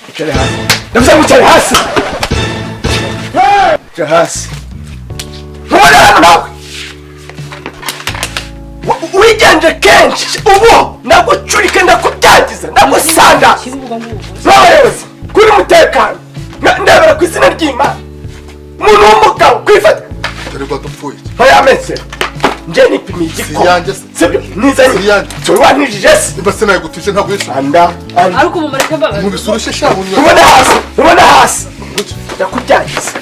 Icare hasi, ndavuze ngo icare hasi, icare hasi. Ntubone hano nawe wigenje kenshi, ubu ndagucurike, ndakubyagiza, ndagusanda n'abayobozi kuri umutekano. Ndebera ku izina ry'Imana, umuntu w'umugabo kwifata. Dore rwadupfuye. Ntayameze, nje nipimiye igikoma. Si iyanjye se. Sibyo nizanye. Si iyanjye. Sowe wantijije se? Niba sinayigutije ntabwo yishyura. Anda anda. Ariko ubu mureke mbabazi. Nkubise urushyi sha bunywa. Ubone hasi, ubone hasi, ndakubyagiza.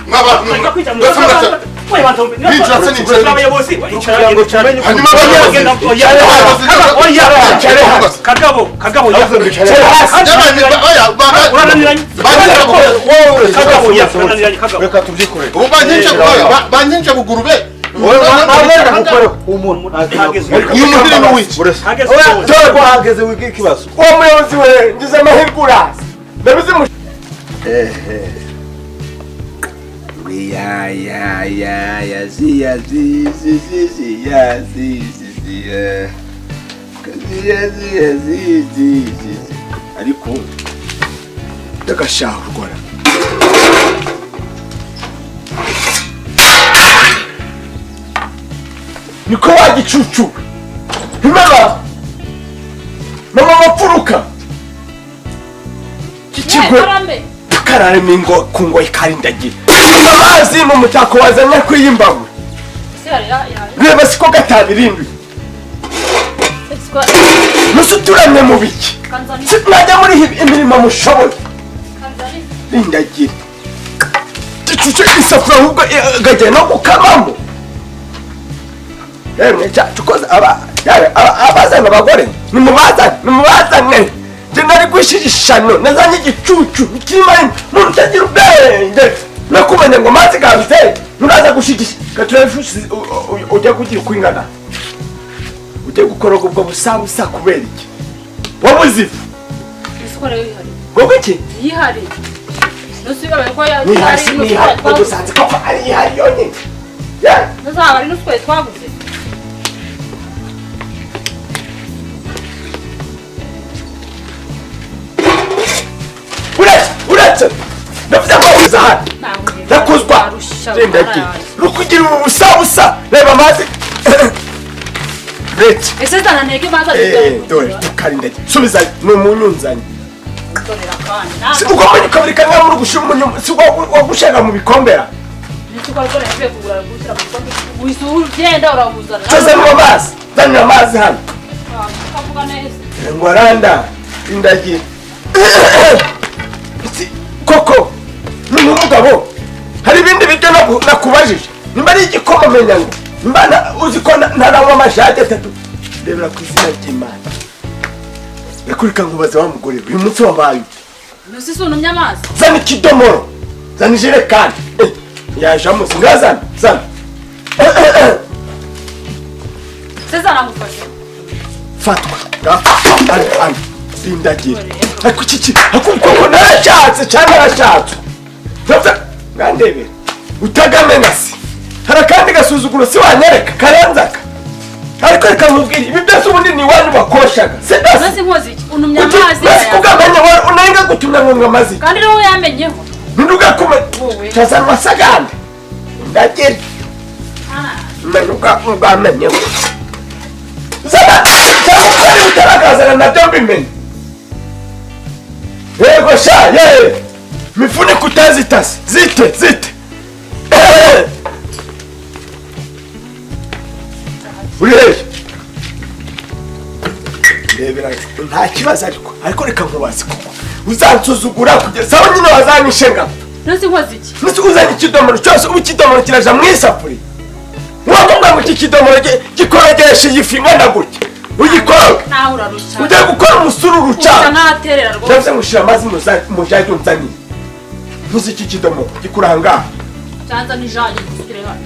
Mwaba mwese muracya. Ninjira se, ninjira. Hanyuma abayobozi. Abayobozi. Kagabo, Kagabo ya. Icare hasi. Oya, Urananiranye. Kagabo ya, urananiranye Kagabo. Reka tubyikorere. Ubu bankinje, oya, bankinje bugurube. Umuntu Uyu muhiri ni uw'iki? Hageze. Dore ko hageze wiga ikibazo. Uwo muyobozi we, ngize amahirwe uraza, ndabizi mu Ya ya ya ya zi ya zi zi zi zi ya zi zi zi ya zi ya zi ya zi zi zi zi. Ariko ndagashahurwa niko wagicucu mama mama mapfuruka kikigwe. Karame. Kararema ingo ku ngoyi karindagira amazi mu mutako wazanye kwiyimbawe. Se ya ya. Reba siko gatanu irindwi. Siko. Musuturamye mu biki? Kanzani. Mwajya muri imirimo mushoboye. Kanzani. Rindagira gicuce isafuriya ahubwo gajya no gukamamo. Yemwe cyacu koze aba yawe abazana abagore, nimubazane, nimubazane. Njye nari gushishano nazanye igicucu kirimo umuntu utagira ubwenge no kumenya ngo amazi gabuze nuraza gushigisha gaturafushi. Ujya kugira uko ingana, ujya gukoroga ubwo busabusa kubera iki wabuze ifu? Isukari yihari. Ngo iki? Yihari. Nusigaye ko ya. Nihari, nihari, udusanze koko ari ihari yonyine. Yeah. Nuzaba ari n'usukari twaguze. Uretse, uretse, ndavuze ngo uza hano. Ndakuzwa rindagira rukugira ubu busabusa. Reba amazi, uretse. Ese zana ntege mazi. Dore tukarindagira, subiza ni umunyunzanyi. Dorera kandi. Si ugomba ukabirika nka muri gushira umunyu, si wagushaka mu bikombera. N'isukari ko nagiye kugura gushyira mu gikombe. Wise ugenda urabuzana. Tuzanira amazi, zanira amazi hano. Ukavuga neza. Ngo aranda rindagira. Koko ni umugabo, hari ibindi biryo nakubajije nimba ari igikoma, menya ngo nimba uzi ko ntaranywa amajage atatu. Ndebera ku izina ry'Imana, yakurika nkubaza wa mugore we, uyu munsi wabaye ute? Nusi sunumye amazi. Zana ikidomoro, zana ijerekani. Yaje amuzi ngazana zana. Se zana ngufashe. Fatwa ari ari rindagira. Ariko iki ariko koko narashatse cyane, narashatse. Ndavuze ngandebera utagamena se hari akandi gasuzuguro si wanyereka karenze aka. Ariko reka nkubwire, ibi byose ubundi ni iwanyu bakoshaga se Nusi dasi. nkoze iki? Unumye amazi. Nasi kugamenya unenga gutumya ngo amazi. Kandi rero yamenyeho. Ntugakume. Wowe. Tazanwa sagande ndagira. Menya ubwamenyeho, zana cyangwa ukari utaragazana nabyo mbimenye. Yego sha ye mifuniko utazitase, zite zite. Uri hehe? Ndebera nta kibazo. Ariko reka nkubaze, koko uzansuzugura kugeza aho nyine wazanyishe ngapfa? Nusi nkoze iki? Nisi uzanye ikidomoro cyose, ubu ikidomoro kiraja mu isafuriya. Wakuvuga ngo iki kidomoro gikorogesha iyi fi ingana gutya, ugikoroge. Nawe urarushya. Ugiye gukora umusururu Usa cyane. nk'ahaterera rwose. Ndavuze ngo ushira amazi mu jagi unzaniye. Ntuzi iki kidomoro gikura aha ngaha. Cyanza n'ijage gusukire hano.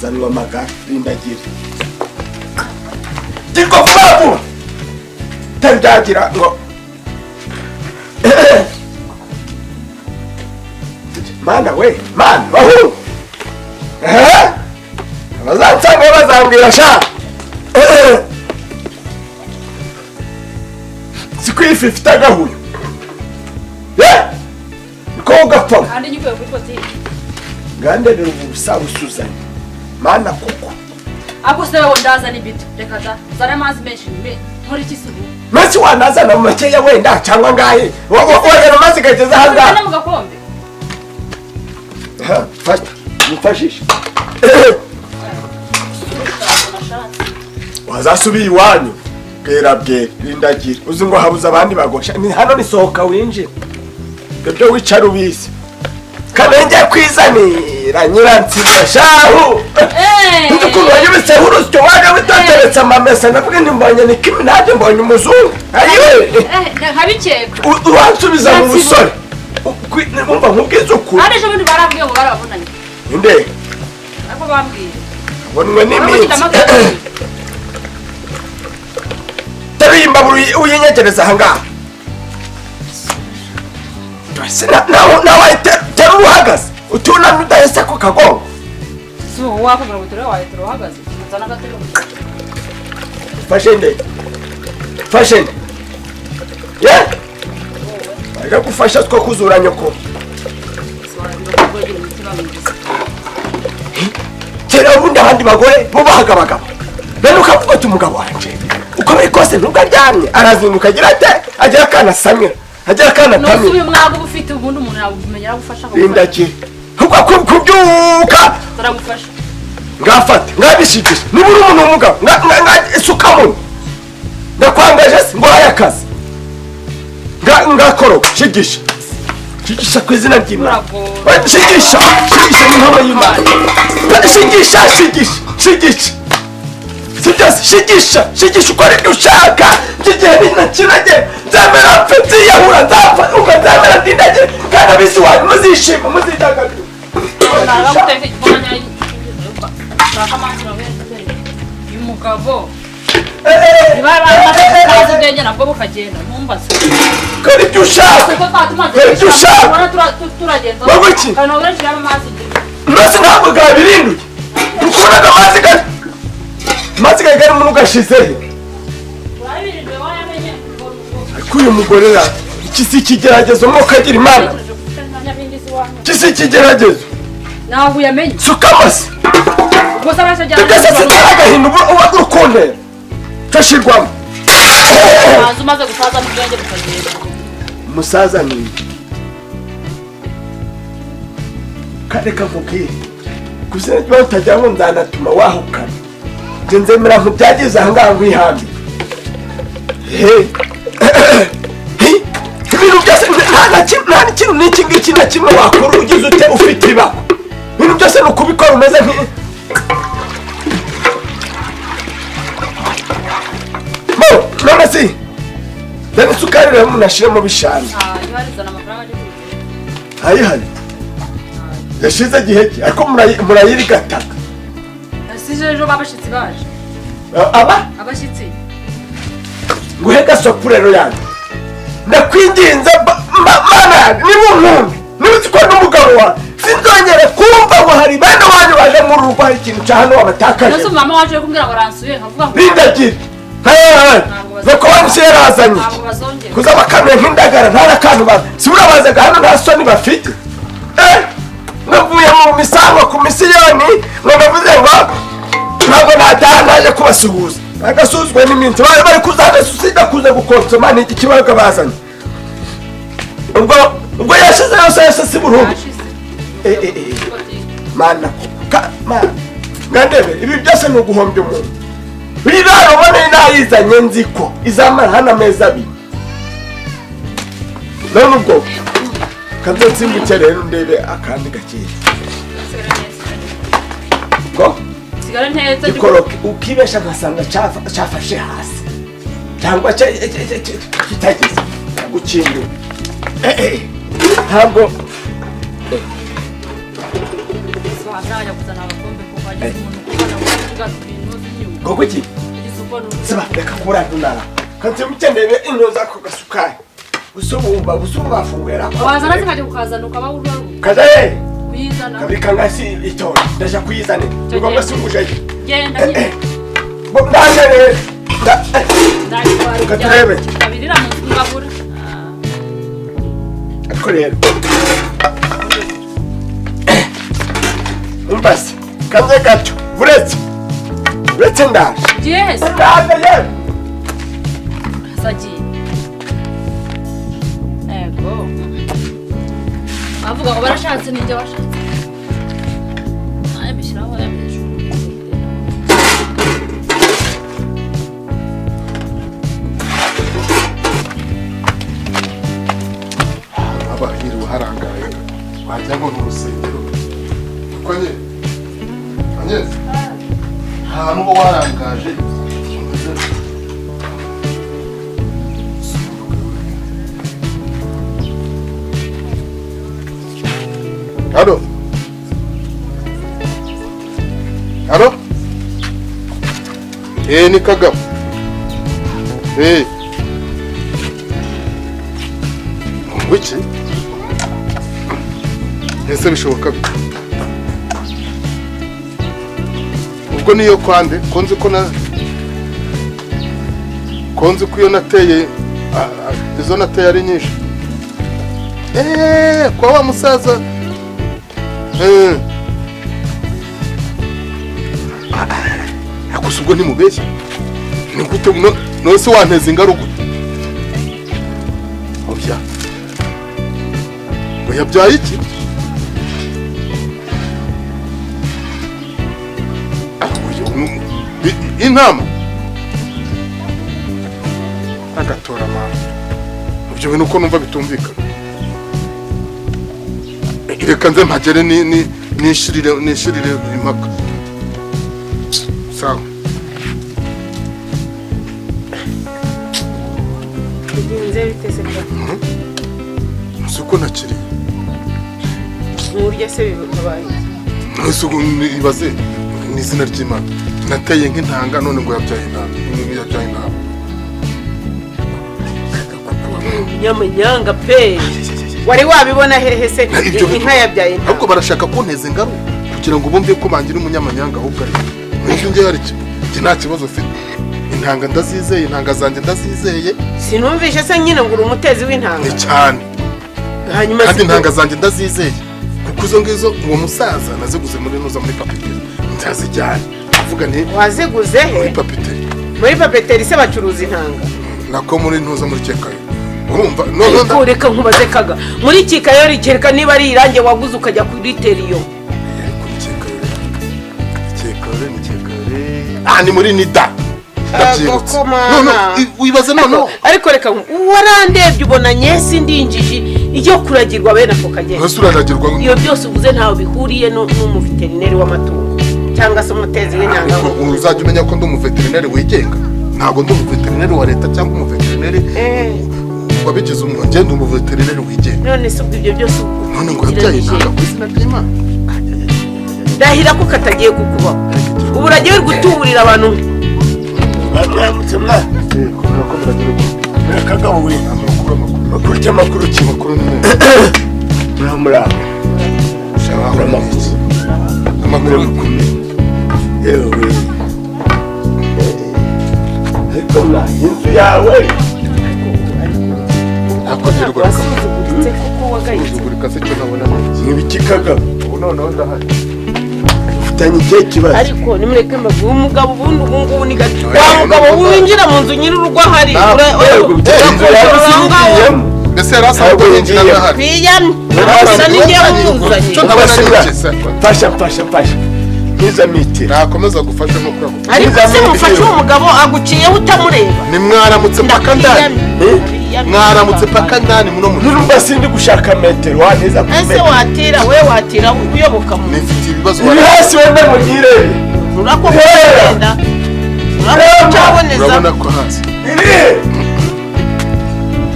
Zanwa amagara rindagira girwa vuba vuba bitari byagira ngo mana we mana bahungu. Ehe, abazansanga bazambwira sha. ifi ifite agahuyo niko ugapfa kandi nyikuye kuri botike ngandebera ubu busabusuzanye mana kuko ako se wowe ndazana ibito reka da zana amazi menshi nkora iki se ubu menshi wanazana mu makeya wenda cyangwa ngahe wazana amazi gageze aha ngaha mu gakombe fata mufashishe wazasubiye iwanyu bwera bwera rindagira uzi ngo habuze abandi bagosha ni hano nisohoka winjira ibyo wicara ubizi kanenge kwizanira nyiransinda shahu ukuntu wanyubitseho urusyo waje witoteretse amamesa ndavuga nti mbonye ni kimi nanjye mbonye umuzungu ayiwe nkabikeka uransubiza mu busore umva nkubwize ukuri kandi ejo bundi barambwiye ngo barabonanye nde ariko bambwiye abonwe n'iminsi teruye imbabura uyinyegereza aha ngaha nawe terura uhagaze utunamye udahese ku kagongo si wowe wakubwira ngo uterure wawe uhagaze uzana agatebe fashe nde fashe nde ye baje gufasha two kuzura nyoko kera ubundi abandi bagore bubahaga abagabo none ukavuga ati umugabo wanje uko biri kose ntukaryamye arazinduka agira ate agira akana asamira agira akana atamira nusu uyu mwaga uba ufite ubundi umuntu yawumenya aragufasha rindakira kubyuka aragufasha ngafate ngabishigisha niba uri umuntu w'umugabo sukamo ndakwangaje se nguhaye akazi ngakoroga shigisha shigisha ku izina ry'Imana shigisha shigisha mu nkama y'Imana shigisha shigisha shigisha sibyo shigisha shigisha ukora ibyo ushaka igihe ninakirage nzamera mfe nziyahura nzapfa ukazamera ndindage kandi abisi wanyu muzishima muzidagadura uyu mugabo niba barazi ubwenge nabwo bukagenda ntumbaze kora ibyo ushaka kora ibyo ushaka wowe iki maze ntabwo gabirinduye ukubonaga amazi gari amazi gari gari umuntu ugashizehe ariko uyu mugore ra iki si ikigeragezo mwuka agira Imana iki si ikigeragezo ntabwo uyamenye suka amase tugeze sitari agahinda uba urukuntera cashirwamo umaze gusaza n'ubwenge bukagenda umusaza ni kareka nkubwire kuzina ry'uba utagira ngo nzanatuma wahukana nje nzemera nkubyageze aha ngaha ngwihambe ibintu byose nta kintu n'iki ngiki na kimwe wakora ugize ute ufite ibako ibintu byose ni ukubikora umeze nki none si dani isukari rero umuntu ashiremo bishanu ayihari yashize igihe ki ariko murayirigataka yasize ejo babashitsi baje aba abashyitsi nguhe gasopu rero yanjye ndakwinginze mana yanjye niba unkunda niba uzi ko n'umugabo wawe sinzongere kumva ngo hari bene wanyu baje muri urugo hari ikintu cya hano wabatakaje nose mama waje kumbwira ngo aransuye nkavuga ngo rindagira nuko wanyu yarazanye kuza bakanuye nk'indagara nta n'akantu bazi si urabazaga hano nta soni bafite navuye mu misango ku misiyoni ngo ndavuze ngo ntabwo nataha naje kubasuhuza agasuzwe n'iminsi bari bari kuzaga usida kuza gukonsoma ni iki kibazo bazanye ubwo yashize yose yose si burundu mana mana ngandebe ibi byose ni uguhombya umuntu biraro ubone nayizanye nzi ko izamara hano amezi abiri none ubwo kanze nsimbuke rero ndebe akandi gakeya ngo gikoroke ukibesha ngasanga cyafashe hasi cyangwa kitageze gukindura ntabwo ngo iki siba reka kubura ntunara kanze ndebe intoza ako gasukari usubumba usubafungura wazana zikajya kukazana ukaba urwaruka kaza he kuyizana kabika ngasi itora ndaja kuyizana ngomba sunguje genda nyine bo ndaje rero ndayitwara Katurebe. kabirira mu ngabura Ariko rero umbase kanze gato buretse ndaje. Yes. Ndaje yewe. Sagiye. Ego. Avuga ngo barashatse nijye washatse. Naye bishyiraho hejuru. Abahiriwe harangaye wajya ngo ni urusengero. Kuko nye Agnes, ahantu uba warangaje Halo? Halo? Ni Kagabo. Wiki? Ese bishoboka bite? Ubwo niyo kwande konzi ko na konzi ko iyo nateye izo nateye ari nyinshi. Kwa wa musaza Akusa ubwo ntimubeshye. Ni gute no se wanteza ingaruka? Oya. Ngo yabyaye iki? Intama agatora mama. Ibyo bintu uko numva bitumvikana. Reka nze mpagere ni nishirire impaka. Sawa. Bigenze bitese kwa. Suko nakiri. Nurya se bibaye. Suko ibaze ni izina ry'Imana. Nateye nk'intanga none ngo yabyaye intama. Yabyaye intama. Nyamanyanga pe. Wari wabibona hehe se inka yabyaye intama. Ahubwo barashaka kunteza ingaru kugira ngo bumve ko bangira umunyamanyanga ahubwo ari. Nje nge hari iki nta kibazo ufite. Intanga ndazizeye, intanga zanjye ndazizeye. Sinumvishe se nyine ngo uri umutezi w'intanga. Ni cyane. Hanyuma kandi intanga zanjye ndazizeye. Kuko izo ngizo uwo musaza naziguze muri nuza muri papeteri. Ndazijyana. Avuga nti waziguze he? Muri papeteri. Muri papeteri se bacuruza intanga. Nako muri ntuza muri kekayo. Urumva none reka nkubaze Kaga. Muri kikayo rikereka niba ari irange waguze ukajya kuri teriyo. Kuri kekayo. Kekayo ni kekayo. Ni muri nida. No wibaze none ariko reka warandebye ubona nyesi ndinjiji iyo kuragirwa bene ako kagenda. Ese uranagirwa iyo byose uvuze ntaho bihuriye n'umuveterineri w'amatungo cyangwa se umutezi w'intanga. Uzajya umenya ko ndi umuveterineri wigenga, ntabwo ndi umuveterineri wa leta cyangwa umuveterineri wabigize umwuga. Ngenda umuveterineri wigenga. None se ubwo ibyo byose none ngo yabyaye intanga ku izina ry'Imana. Ndahira ko katagiye kukubaho. Ubu uragiye gutuburira abantu. Mwaramutse mwana. Kagabo we. Amakuru ki? Amakuru ni meza. Muramura. Amakuru yewe. Ariko mwa inzu yawe. Akogerwa wasuzuguritse kuko wagayitse. Usuzugurika se cyo nabona niki? Ni ibiki Kagabo? Ubu noneho ndahari. Ufitanye ikihe kibazo? Ariko nimureke mbavuge umugabo ubundi ubu ngubu ni gato. Wa mugabo winjira mu nzu nyiri urugo ahari. Mbese yari asaba ko yinjira ahari. Twiyamye. Asa n'ingiye umuzanye. Fasha. Nkiza mitiro. Nakomeza gufasha no kuragufasha. Ariko se mufashe uwo mugabo aguciyeho utamureba. Ni mwaramutse paka ndani. Mwaramutse paka ndani muno muno. Nurumva sindi gushaka metero waneza ku metero. Ese watira we watira uyoboka mu. Nifite ibibazo wari. Hasi wenda mugire. Urako kugenda. Urako cyaboneza. Urabona ko hasi.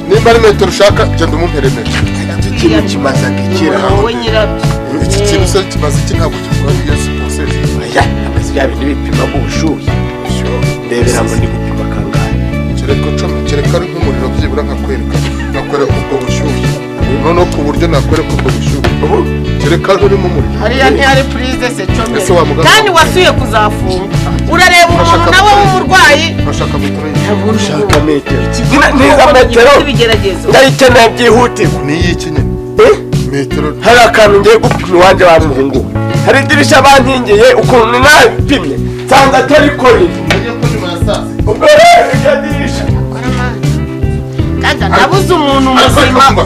Nimba ari metero ushaka genda umumpere metero. Iki kintu kimaze gikira. Wowe nyirabyo. Iki kintu se kimaze iki ntabwo kivuga iyo supposé. Aya, amazi ya bintu bipima ubushuhe. Ndebera ngo ndi gupima kangahe. Kereka kereka ari nk'umuriro byibura nkakwereka nakwereka ubwo bushyuhe. Noneho ku buryo nakwereka ubwo bushyuhe. Kereka urimo umuriro. Hariya ntihari prise se cyo. Kandi wasuye kuzafunga. Urareba umuntu nawe w'umurwayi. Urashaka metero. Urashaka metero. Niza metero. Ibigeragezo. Ndayikeneye byihutirwa. Ni iki nyine? Metero. Hari akantu ngiye gupima iwanjye wa muhungu. Hari idirisha bankingiye ukuntu nabipimye nsanga atari ko riri. Ubwo rero iryo dirisha Kaga nabuze umuntu muzima.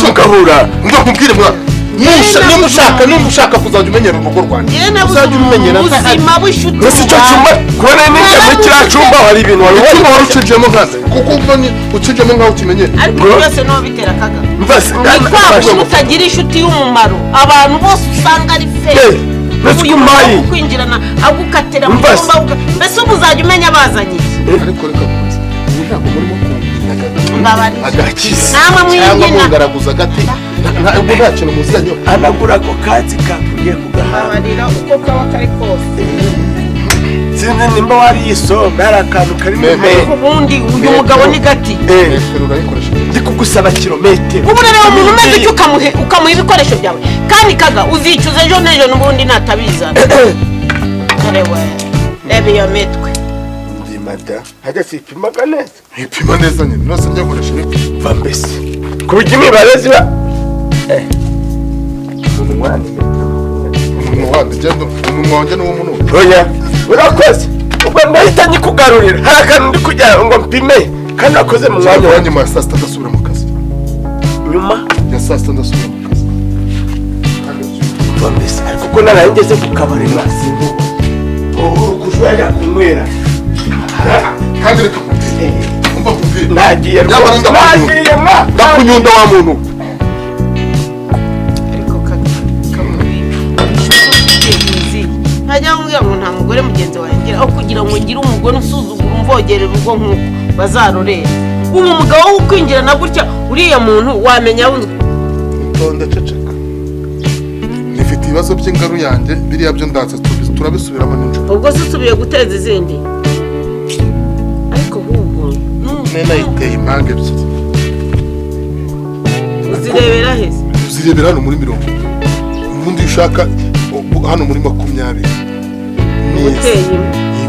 Tugahura. Ndakubwire mwana. Niba ushaka kuzajya umenyera urugo rwanjye. Uzajya umenyera ubuzima bw'inshuti. Mbese icyo cyumba kubona ninjye muri kiriya cyumba hari ibintu wari wari ucijemo nkaze kuko ubonye ucijemo nkaho ukimenyera. Ariko byose niho bitera Kaga. Ni kwa kuntu utagira inshuti y'umumaro abantu bose usanga ari fake. Mbese umayi kwinjirana agukatira mu cyumba mbese ubu uzajya umenya bazanye iki. Ariko reka ubu ntabwo murimo kumenya agakiza namwe cyangwa mwinyina mungaraguza agati ntabwo nta kintu muziranye. Anagura ako katsi kakuriye ku gahanga. Abarira uko kaba kari kose. Sinzi nimba wariye isombe hari akantu kari mu menyo. Ubundi uyu mugabo ni gati. Metero urayikoresha. Ndi kugusaba kilometero. Ubu rero umuntu umeze utyo ukamuha ibikoresho byawe kandi Kaga uzicuza ejo n'ejo n'ubundi natabizana. Dore we reba iyo mitwe. Ndi mada hajya sipimaga neza. Ipima neza nyine nose njya nkoresha va mbese. Ku buryo imibare ziba umunwa wanjye ni uw'umuntu. Oya urakoze ubwo ndahita nyikugarurira. Hari akantu ndi kugira ngo mpime kandi nakoze mu mwanya wa nyuma ya saa sita ndasubira mu kazi. Nyuma ya saa sita ndasubira mu kazi. Va mbese ariko ko naraye ngeze ku kabari nasimbuka ubu yajya kunywera. Kandi reka nkubwire umva nkubwire nagiye rwose nagiye mwa ndakunyunda wa muntu. Ariko Kaga ntajya kumbwira ngo nta mugore mugenzi wawe ngira aho kugira ngo ngire umugore usuzugura umvogerera urugo nk'uko bazarorera. Ubu umugabo wo kwinjirana gutya uriya muntu wamenya wunzwe. Itonde ceceka. Nifite ibibazo by'ingaru yanjye biriya byo ndatse turabisubiramo nijoro. Ubwo se usubiye guteza izindi? Ariko ahubwo nena yiteye impanga ebyiri. Uzirebera hese? Uzirebera hano muri 30. Ubundi ushaka hano muri 20. Uteye imwe.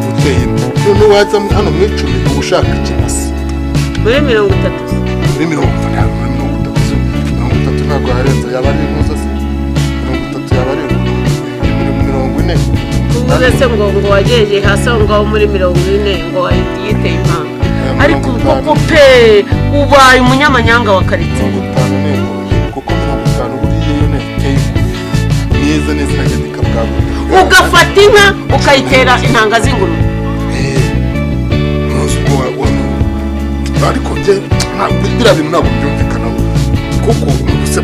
Uteye imwe. None waza hano mu 10 uba ushaka ikimasa. Muri 30. Muri 30 30 ntabwo harenze yaba ari inkoza se. 30 yaba ari 40. Uvuze se ngo wagejeje hasi aho ngaho muri 40 ngo yiteye impanga. Ariko koko pe ubaye umunyamanyanga wa karitsiye. 50 ni kuko 50 buriya iyo niteye neza neza iragenda ikabwagura. Ugafata inka ukayitera intanga z'ingurube. Ariko njye biriya bintu ntabwo byumvikanaho kuko ubuse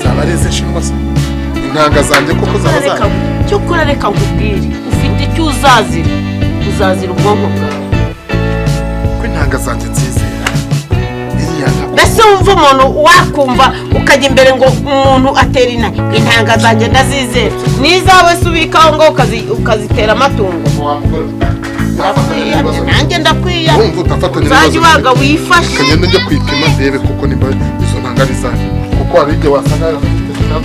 zaba ari iz'ishinwa se intanga zanjye koko zaba zanjye. Cyokora reka nkubwire ufite icyo uzazira uzazira ubwonko bwawe. Ko intanga zanjye nzizera iriya ntabwo. Mbese wumva umuntu wakumva ukajya imbere ngo umuntu atera intanga zanjye ndazizera n'izawe se ubika aho ngaho ukazitera amatungo. Nanjye ndakwiya uzajya ubaga wifashe. Kagenda njya kwipima ndebe kuko nimba izo ntanga ari zanjye kuko hari igihe wasanga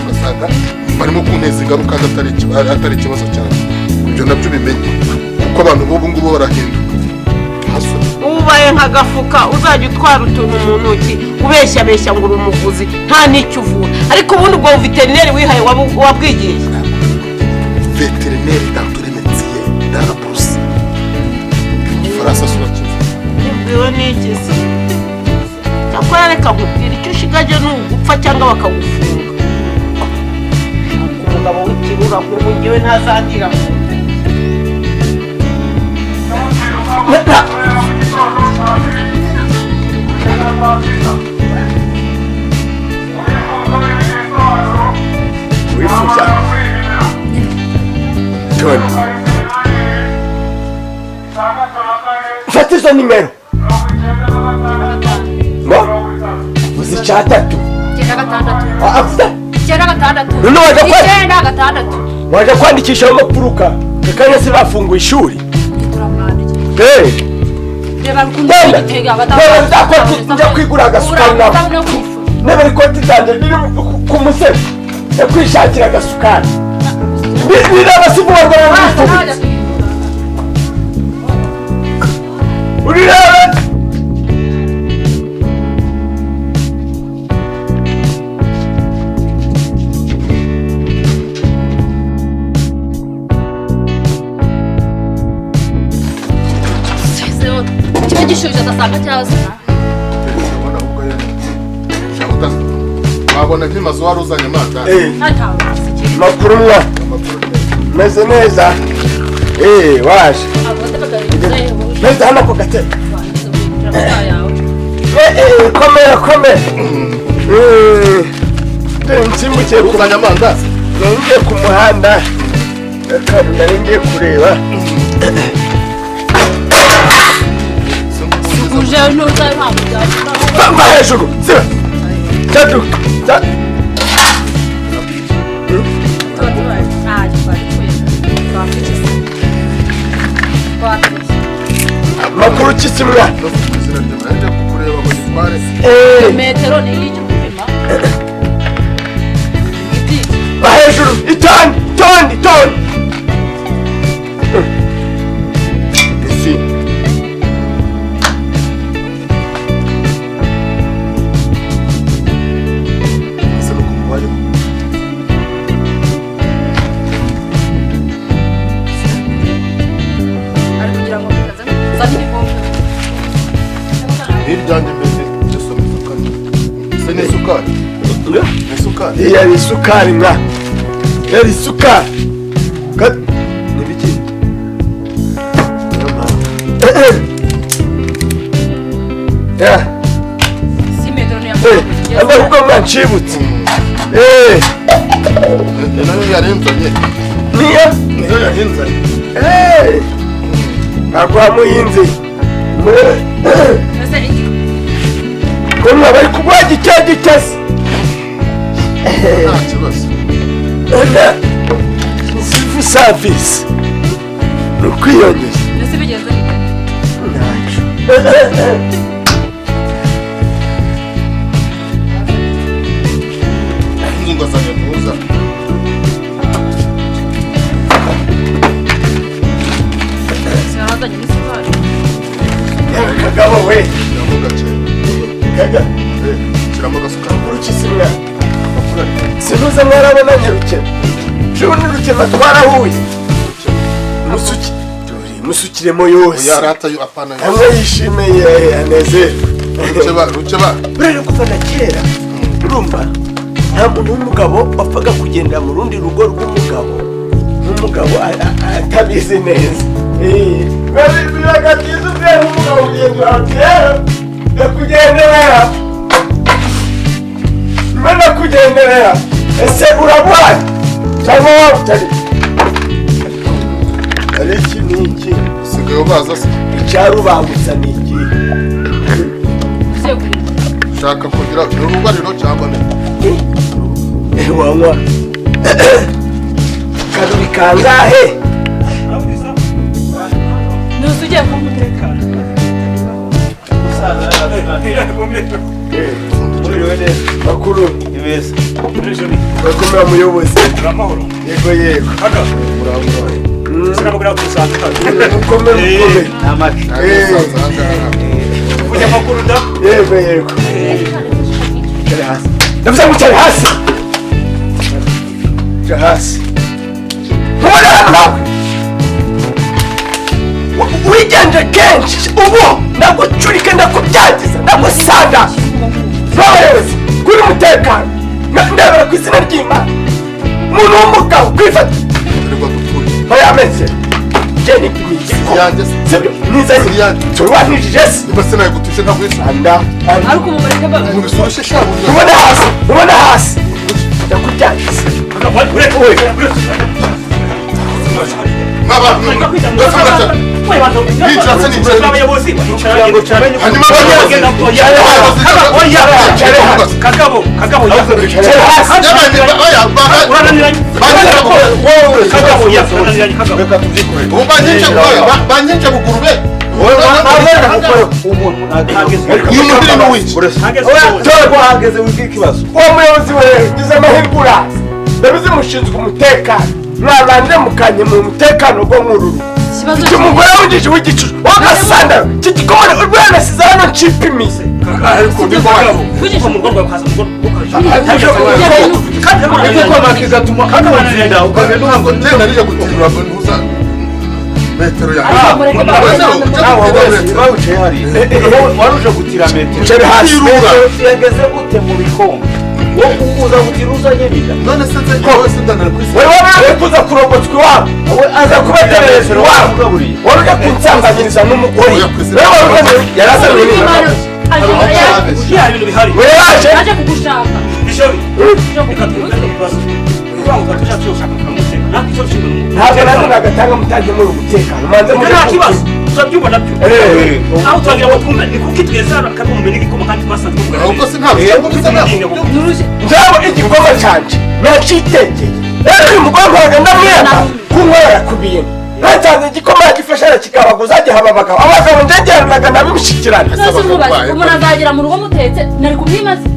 ugasanga barimo kunteza ingaruka atari ikibazo cyane. Ibyo nabyo ubimenye kuko abantu b'ubu ngubu barahinduka. Ubaye nk'agafuka uzajya utwara utuntu mu ntoki ubeshyabeshya ngo uri umuvuzi nta n'icyo uvura. Ariko ubundi ubwo veterineri wihaye wabwigiye. Veterineri dans tous les métiers dans la brousse. Igifaransa surakiza. Nibwiwe n'iki se? Cyakora reka nkubwire icyo ushigaje ni ugupfa cyangwa bakagufunga. Umugabo w'ikirura nk'ubu ngewe ntazandira mu nda. Wifuza Tony fata izo nimero ngo uzi icyatatu 96 96 none 96 waje kwandikisha amapfuruka kakanya se bafunguye ishuri. Njya kwigura agasukari nawe niba ikoti ryanjye riri ku musego njya kwishakira agasukari niraba si vuba ngo wifubitse urirebe. Gishyushye adasanga cyaza. Wabona nk'imazu wari uzanye amandazi. Makuru mwa. Meze neza. Waje. Meze hano ku gatebe. Komera komera. Nsimbukiye uzanye amandazi. Ngiye ku muhanda. Akantu nari ngiye kureba. Bamba hejuru. Siba. Cyaduka. Makuru kisimwa. Metero ni icyo gupima. Ba hejuru itani toni toni. Isi. Iryanjye mbese gisoma isukari. Se ni isukari. Ni isukari. Iya ni isukari mwa. Yari isukari. Ni biki? Ya. Si metero ni ya. Aba kuko mwancibutse. Nayo yarenzanye. Niyo? Niyo yarenzanye. Ntabwo wamuhinze. Kumwe bari kuguha gicye se. Nta kibazo. Civil service. Ni ukwiyongeza. Mbese bigeze bite? Ntacyo. Inguzanyo ntuza. Sinazanye n'isukari. Kagabo we. Kaga. Shyiramo agasukari. Urukisimwa. Sinuza mwarabonanye Rukema. Juni Rukema twarahuye. Musuki. Dore musukiremo yose. Yarata yo apana. Amwe yishimiye anezerwe. Rukeba Rukeba. Burere kuva na kera. Urumva nta muntu w'umugabo wapfaga kugenda mu rundi rugo rw'umugabo. N'umugabo atabizi neza. Bibaga byiza ubwe n'umugabo mugenzi wawe rero ndakugenderera. Ndakugenderera. Ese urabwaye cyangwa waba utari? Ari iki n'iki? Usigaye ubaza se? Icyarubangutsa ni iki? Ushaka kugira urubariro cyangwa ne? Wanywa. Kabiri kangahe? Nusugiye kumutekana. Makuru ibeza. Bakomera muyobozi. Amahoro. Yego yego. Hano. Sinabugura kusanga. Mukomere mukomere. Namaki. Kuja makuru da. Yego yego. Cyari hasi. Ndavuze ngo cyari hasi. Cyari hasi. Ntubona nawe. Wigenje kenshi ubu ndagucurika ndakubyagiza ndagusanga. N'abayobozi kuri umutekano ndebera ku izina ry'Imana. Umuntu w'umugabo kwifata. Bayameze. Jenny sibyo nizanye. Tubanijije se. Niba sinagutushe ntabwo anda. Ariko umureke baba. Ubona hasi, ubona hasi. Ndakubyagiza. Uwo muyobozi we gize amahirwe uraza ndabizi mushinzwe umutekano mwabanje mukanye mu mutekano go mururu iki umugore w'injiji w'igicucu wagasandaro iki gikoni urwana size hano ncipimize Metero ya. Nawe hariya. Waruje gutira metero. Chere hasi. Yageze gute mu bikombe? Wowe uza gutira uzanye nida. None se nze sindanara kwisi. Wewe wari kuza kurogotswa iwabo. Aza kubaterereza iwabo. Wari ujya kunsambanyiriza n'umugore. Wewe wari yarazanye n'imana. Ya ibintu bihari. Wewe yaje. Aje kugushaka. Bishobi. Reka tuvugane ibibazo. Uranga tushatse ushaka kumuteka. Ntabwo icyo nshingano. Ntabwo nanone agatanga mutange muri umutekano. Manze muri nta kibazo. Turabyumva nabyo. Aho turagira ngo twumve ni kuki twese hano akakumbe n'igikoma kandi twasanzwe tuvuga. Ahubwo se ntabwo bisa ntabwo. Nzabo igikoma canje nacitekeye. Rero uyu mugore ntabwo ndamwemba kunkorera ku bintu. Natanze igikoma gifasha kikabaguza gihaba abagabo. Abagabo ndegeranaga nabimushyikirana. Nose mubaze umuntu azagera mu rugo mutetse nari kubyimaze.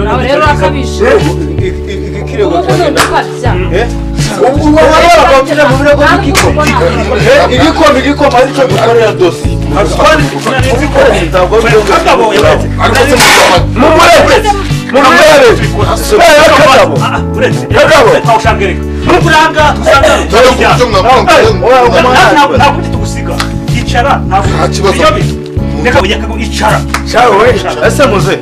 Nawe rero urakabije. Ikirego cyagenda. Ubu wari mu birego by'igikoma. Igikoma igikoma aricyo dukorera dosiye. Kagabo yabaretse. Mumureke. Mumureke. Kagabo. Kagabo. Mukuranga tusanga. Ntabwo tugusiga. Icara ntabwo. Reka icara. Shawe. Ese muze.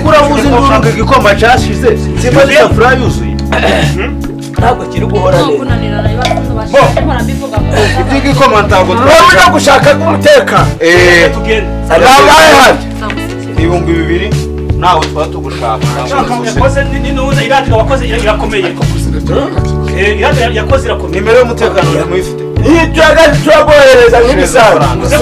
Uravuze induru igikoma cyashize. Simba n'isafuriya yuzuye. Ntabwo kiri guhora neza. Kunanirana ibibazo bashaka mpora mbivuga. Iby'igikoma ntabwo twabona gushaka umutekano. Tugende. Nangahe handi? 2000 nawe twaba tugushaka. Yakoze ni iradiyo wakoze irakomeye. Iradiyo yakoze irakomeye. Nimero y'umutekano uri muyifite. Iyi turagohereza nk'ibisanzwe.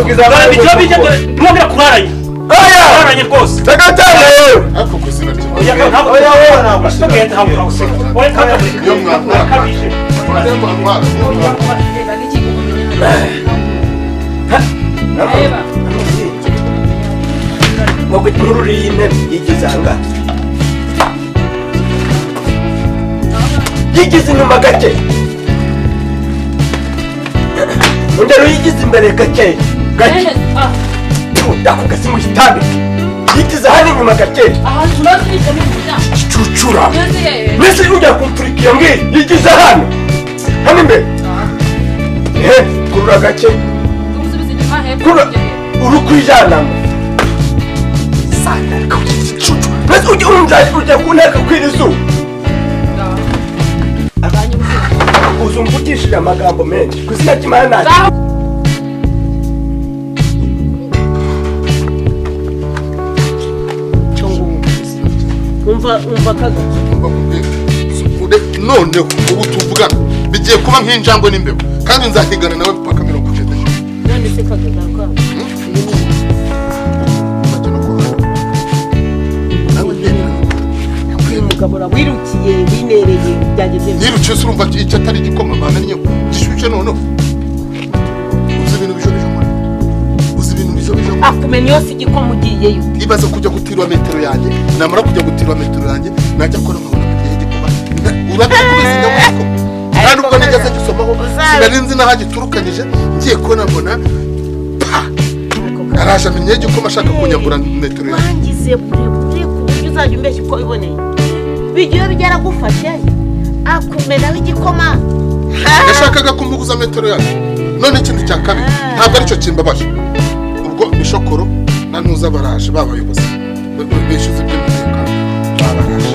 Ibyo bijya mwongera kuraranya. Oya! Kuraranya rwose. Tagatanga yewe. Ariko kuzina rye. Oya wowe ntabwo tugenda ntabwo twaguseka. Oya kagabo. Iyo mwakabije. Reba. Ngo inkuru y'intebe yigize ahangaha. Yigize inyuma gake. Ongera uyigize imbere gake. Gake. Ndakugasi mu gitambike. Yigize hano inyuma gake. Cucura. Mbese ujya kumfurikiya mbwira yigize hano. Hano imbere. Kurura gake. Kurura. Uri kwijyanamo. Mbese ujya ujya kunteka kwira izuba. Uzumvugishije amagambo menshi. Ku izina ry'Imana. Umva kaga. None ubu tuvugana bigiye kuba nk'injangwe n'imbeba kandi nzahigana nawe paka 90. None se kaga garuka. Umugabo wirukiye winereye byageze. Nirukiye se urumva icyo atari igikoma bamenye gishyushye none. Uzi ibintu bishobeje muri. Uzi ibintu bishobeje muri. Akumenya yose igikoma ugiyeyo. Ibaze kujya gutirwa metero yanjye, namara kujya gutirwa metero yanjye najya kora nkabona bigiye igikoma. Urakomeza ndamutko. Kandi ubwo nigeze gisomaho sinari nzi naho giturukanyije ngiye kubona mbona pa. Araje amenye igikoma ashaka kunyagura metero yanjye. Wangize kure ku buryo uzajya umbeshya uko wiboneye. Bigiye byaragufashe akumena w'igikoma. Yashakaga kumuguza metero yanjye. None ikindi cya kabiri ntabwo aricyo kimbabaje. Ubwo bishokoro na ntuza baraje babayobozi bishyuza iby'umutekano babaraje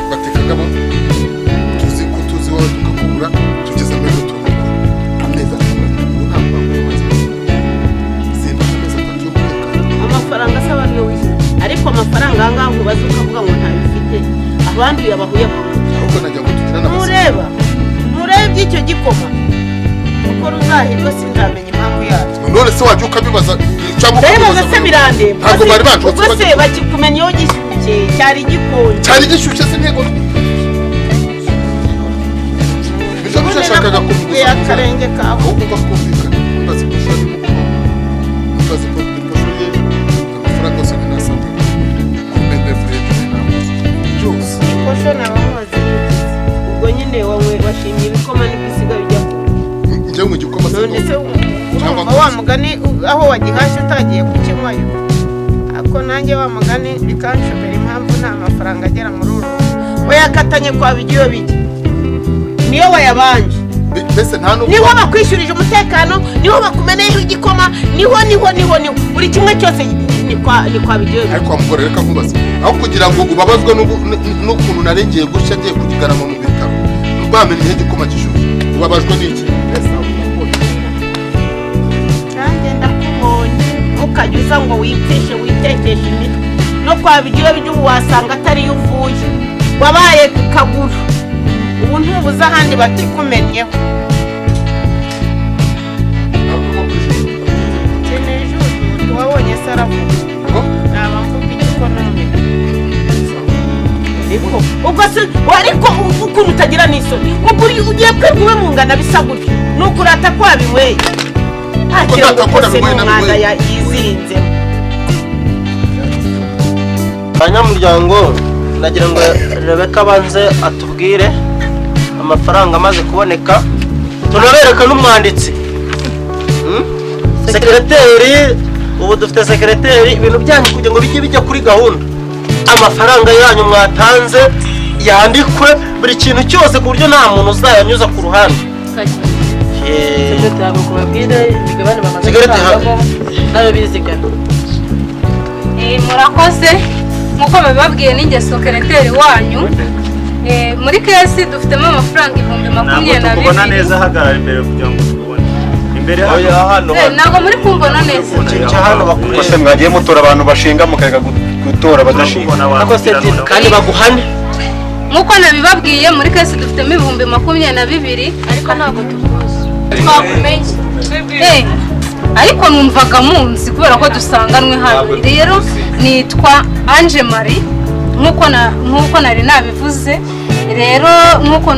batekagamo tuzi ko tuzi wowe tukakubura tugeze muri tukakubura amezi atandatu ubu ntabwo bakumaze simba amezi atatu y'umutekano. Amafaranga asaba niyo wishyura ariko amafaranga aha ngaha ubaza ukavuga ngo ntayo ufite abandi uyabahuye ahubwo najya ngo tugirane ntureba ntureba icyo gikoma uko ruzahirwa sinzamenya impamvu yabyo. None se wajya ukabibaza cyangwa ukabibaza se birandeba ntabwo bari bacu ubwo se bakikumenya iyo gishyushye cyari gikonje cyari gishyushye se ntego ibyo byashakaga kumuguza akarenge kawe ahubwo bakumvikana mbaza ko mbaza ko ye amafaranga yose nasabwe kumende furete byose kosho nabamubaza ubwo nyine wowe washimye ibikoma n'ibisiga bijya njye mu gikoma se none se urumva wa mugani aho wagihashye utagiye kukinywayo ako nanjye wa mugani bikanshobera impamvu nta mafaranga agera muri uru we yakatanye kwa bigiyo bijya niyo wayabanje Mbese nta n'ubwo niho bakwishyurije umutekano, niho bakumeneyeho igikoma, niho niho niho niho buri kimwe cyose ni kwa Bigiye. Ariko wa mugore reka nkubaze, aho kugira ngo ubabazwe n'ukuntu narengeye gutya ngiye kukigarama mu bitaro bamenye igikoma gishyushye, ubabajwe n'iki? Nanjye ndakubonye ukajya uza ngo wipfishe witekeshe imitwe no kwa Bigiye by'ubu wasanga atariyo uvuye, wabaye ku kaguru ubu ntubuze ahandi bakikumenyeho. Wabonye se aravuga naba mvuga igiko n'umwe ubwo se ariko ukuntu utagira n'isoni, ubwo ugiye kwirwa ube mungana bisa gutyo ni ukurata ko wabinyweye nta kirango kose n'umwanda yizirinzemo. Abanyamuryango nagira ngo Rebeka abanze atubwire amafaranga amaze kuboneka, tunabereka n'umwanditsi sekereteri. Ubu dufite sekereteri, ibintu byanyu kugira ngo bijye bijya kuri gahunda, amafaranga yanyu mwatanze yandikwe buri kintu cyose ku buryo nta muntu uzayanyuza ku ruhande. Murakoze nk'uko babibabwiye n'inge sekereteri wanyu. Muri kesi dufitemo amafaranga 22,000. Ntabwo tukubona neza, hagarara imbere kugira ngo tukubone imbere hano. Ntabwo muri kumbona neza. Kose mwagiye mutora abantu bashinga mukareka gutora badashinga kandi baguhane. Nk'uko nabibabwiye muri kesi dufitemo 22,000 ariko ntabwo tukuzi twakumenye. Ariko numvaga munsi kubera ko dusanganwe hano. Rero nitwa Ange Marie nk'uko nari nabivuze. Rero nk'uko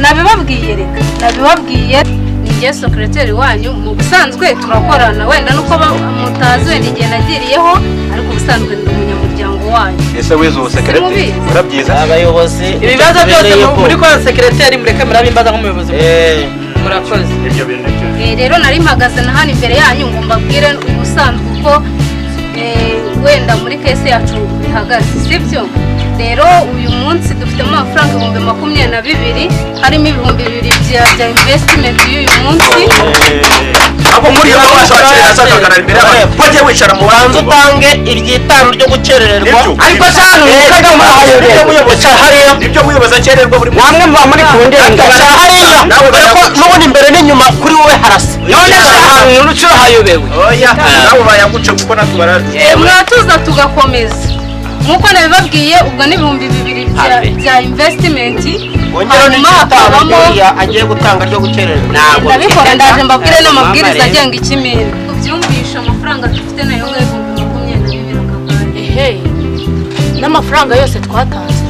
nabibabwiye, reka nabibabwiye ninjye sekereteri wanyu. Mu busanzwe turakorana wenda nuko mutazi wenda igihe nagiriyeho, ariko ubusanzwe ndi umunyamuryango wanyu. Ese wize ubusekereteri urabyiza? Abayobozi ibibazo byose muri kwa sekereteri mureke murabimbaza nk'umuyobozi. Murakoze. Ibyo bintu rero nari mpagaze na hano imbere yanyu ngo mbabwire ubusanzwe uko wenda muri kese yacu bihagaze, sibyo? Rero uyu munsi dufitemo amafaranga 22,000 harimo 2,000 bya investment y'uyu munsi. Abo muri abashakira imbere bagiye wicara mu banze utange iryitanu ryo gukerererwa. Ariko cyane muyobozi hariya ibyo muyobozi akererwa buri munsi namwe muba muri kundenga hariya ko nubona imbere n'inyuma kuri wowe harasa. None se urucuro hayobewe? Oya nawe bayaguce kuko natubarazi. Muratuza tugakomeza nk'uko nabibabwiye, ubwo ni 2,000 bya investment. Hanyuma hakabamo agiye gutanga ryo gukerererwa. Ndabikora ndaje mbabwire n'amabwiriza agenga ikimina. Ubyumvisha amafaranga dufite nayo 22,000 akakanya. Ehe, n'amafaranga yose twatanze.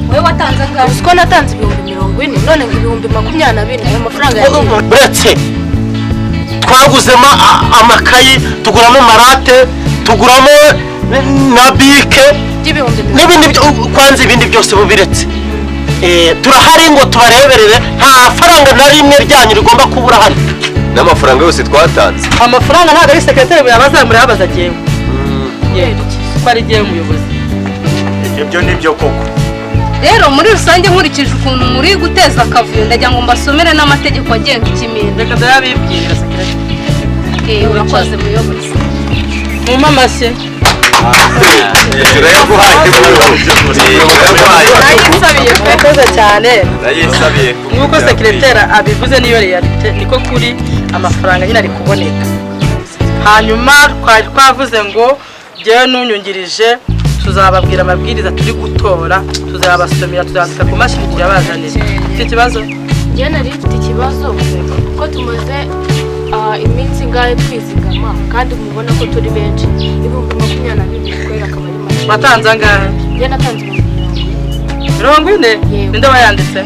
Wowe watanze angahe? Uzi ko natanze 40,000 none ngo 24,000 ayo mafaranga yagiye. Uretse twaguzemo amakayi, tuguramo marate, tuguramo na bike n'ibindi kwanza ibindi byose bubiretse. Turahari ngo tubareberere, nta faranga na rimwe ryanyu rigomba kubura hano. N'amafaranga yose twatanze, amafaranga ntabwo ari sekereteri muyabaza, murayabaza jyewe ko ari jyewe umuyobozi. Ibyo nibyo koko. Rero muri rusange nkurikije ukuntu muri guteza akavuyo, ndagira ngo mbasomere n'amategeko agenga ikimina. Reka ndayabibwirira sekereteri. Urakoze muyobozi. Mu mamashye Murakoze cyane. Nk'uko sekereteri abivuze niyo realite niko kuri, amafaranga nyine ari kuboneka. Hanyuma twari twavuze ngo jyewe n'unyungirije tuzababwira amabwiriza turi gutora, tuzabasomera, tuzandika ku mashini tuyabazanire. Ufite ikibazo? Njye nari mfite ikibazo ko tumaze iminsi ingahe twizigama kandi mubona ko turi benshi, 22,000 kubera akaba ari make. Watanze angahe? Njye natanze 40. Ninde wayanditse?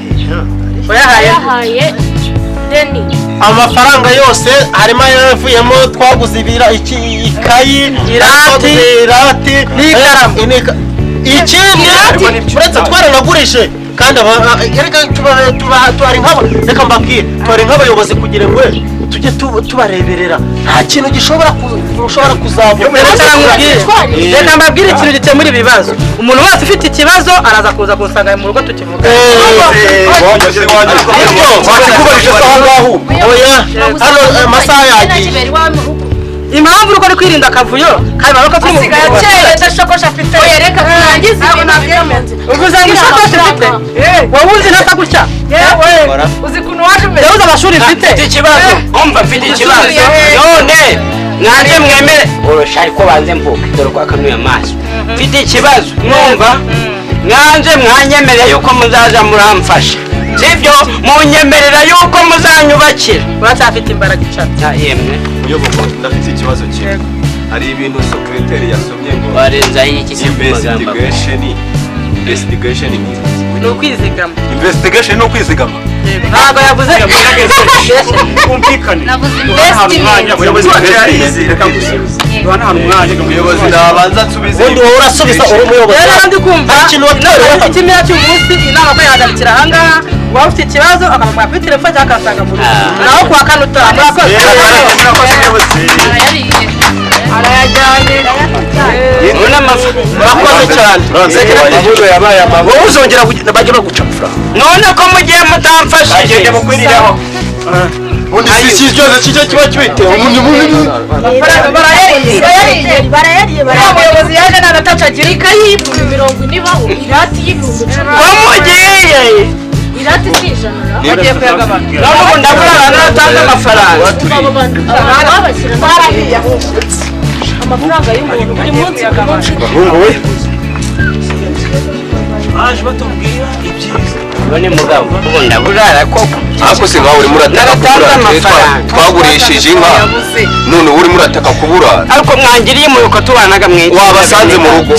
Wayahaye? Deni. Amafaranga yose harimo ayavuyemo twaguze ibira iki ikayi, irati n'ikaramu. Ikindi uretse twaranagurije kandi reka tubari nk'aba, reka mbabwire twari nk'abayobozi kugira ngo tujye tubareberera, nta kintu gishobora ushobora kuzabona. Reka mbabwire ikintu gikemura ibibazo. Umuntu wese ufite ikibazo araza kuza kunsanga mu rugo tukivuga. Oya, hano amasaha yagiye. Impamvu urugo ari kwirinda akavuyo kandi baruko turi mu Asigaye akeye adashokosha afite. Oya reka turangize ibintu by'amanzi. Uvuze ngo ishakoshi mfite? Wowe uzi ntasa gutya? Yewe uzi ukuntu waje umeze. Yabuze amashuri mfite. Mfite ikibazo. Umva mfite ikibazo. None nanjye mwemere urusha ariko banze mvuke dore ko akanuye amaso. Mfite ikibazo mwumva nanjye mwanyemerera yuko muzaza muramfasha. Sibyo munyemerera yuko muzanyubakira. Uracyafite imbaraga icana. Yemwe. Muyobozi ndafite ikibazo kimwe. Hari ibintu secretary yasomye ngo barenza iki se magambo. Investigation ni ukwizigama. Investigation ni ukwizigama. Ntabwo yavuze kumvikane. Navuze Muyobozi yarize reka ngusubize. Duhana ahantu umwanya umuyobozi nabanza nsubize. Ubundi wowe urasubiza uri umuyobozi. Rero ndi kumva ikimera cy'umunsi inama ko yahagarikira aha ngaha. Waba ufite ikibazo akamubwira kuri telefone cyangwa akasanga mu rugo. Naho kuwa kane utaha. Murakoze. Arayajyanye. Murakoze cyane. Amahoro yabaye amahoro. Wowe uzongera bajye baguca amafaranga. None ko mugiye mutamfashije. Agende mukwiriraho. Ubundi si iki cyose kijya kiba kibite umuntu munini. Barayariye. Umuyobozi yaje nta gataca agira. Ikayi y'ibihumbi 40 ibaho irati y'ibihumbi 10. Ko mugiye Irati si ijana. Bagiye kuyagabana. None ubu ndabura abantu batanga amafaranga. Barahiye ahubwo. Amafaranga y'umuntu buri munsi buri munsi. Bahungu we. Baje batubwira ibyiza. None mugabo ubu ndaburara koko. Ariko se nkawe urimo urataka kuburara. Twagurishije inka none ubu urimo urataka kuburara. Ariko mwangiriye impuhwe tubanaga mwiza. Wabasanze mu rugo.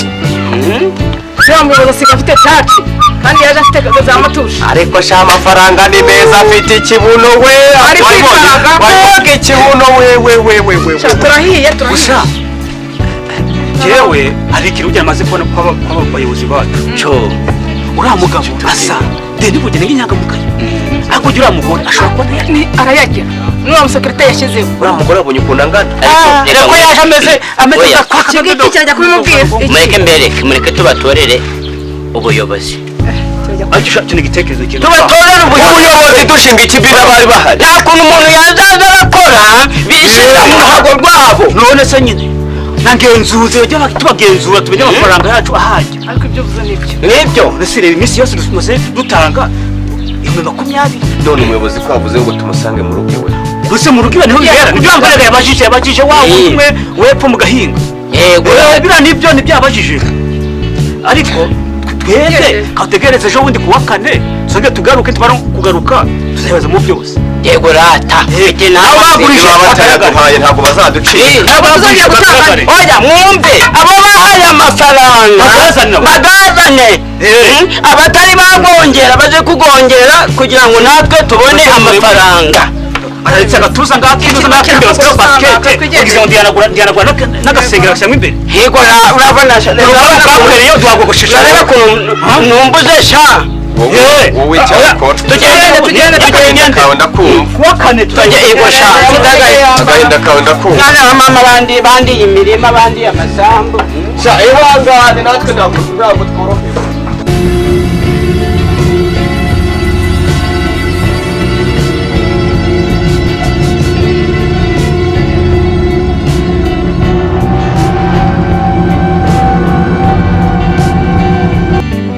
Uriya muyobozi asigaye afite taci kandi yaje afite za matushe. Ariko sha amafaranga ni meza afite ikibuno we. Ari kwikaraga. Wakoga ikibuno we we we we we. Turahiye turahiye. Gusa jewe hari ikintu ujya amaze kubona kw'aba bayobozi bacu. Cyo uriya mugabo asa deni bugene nk'inyangamugayo. Ariko ujya uriya mugore ashobora kuba ni arayagira. N'uwo musekirite yashyizeho. Uriya mugore abonye ukuntu angana. Ariko ko yaje ameze Oya. kwa Iki kirajya kubimubwira. Mureke mbereke mureke tubatorere ubuyobozi. Ariko ni igitekerezo cyiza. Tubatorere ubuyobozi dushinga ikibina bari bahari. Nta kuntu umuntu yazaza arakora bishyira mu ruhago rwabo. None se nyine nangenzuze bajya tubagenzura tumenye amafaranga yacu ahajya. Ariko ibyo uvuze nibyo. Nibyo. Ese reba iminsi yose dumaze dutanga 20,000. None umuyobozi ko avuze ngo tumusange mu rugo iwe. Gusa mu rugo iwe niho bibera. Nibyo yambwiraga yabajije wa wundi umwe wepfo mu gahinga. Yego. Biriya nibyo nibyo yabajije. Ariko twebwe kategereze ejo bundi kuwa kane tuzongere tugaruke tubara kugaruka tuzabibaza mu byose. Yego rata. Mfite nawe bagurishije batayaduhaye ntabwo bazaducika. Ntabwo tuzongera gutanga. Oya mwumve abo bahaye amafaranga bagazane. Abatari bagongera baje kugongera kugira ngo natwe tubone amafaranga. Aretse agatuza ngakinoza ngakembera sika basket kugira ngo ndiyanagura n'agasengera gashyiramo imbere. Yego urabona urabona duhagogoshesha. Urareba ukuntu numbuze sha. Wowe cyakora. Tugende kawe ndakumva. Kuwa kane tujye yego sha. Agahinda kawe ndakumva. None mama bandi imirima bandi amasambu. Sha ihangane natwe ntabwo tworohewe.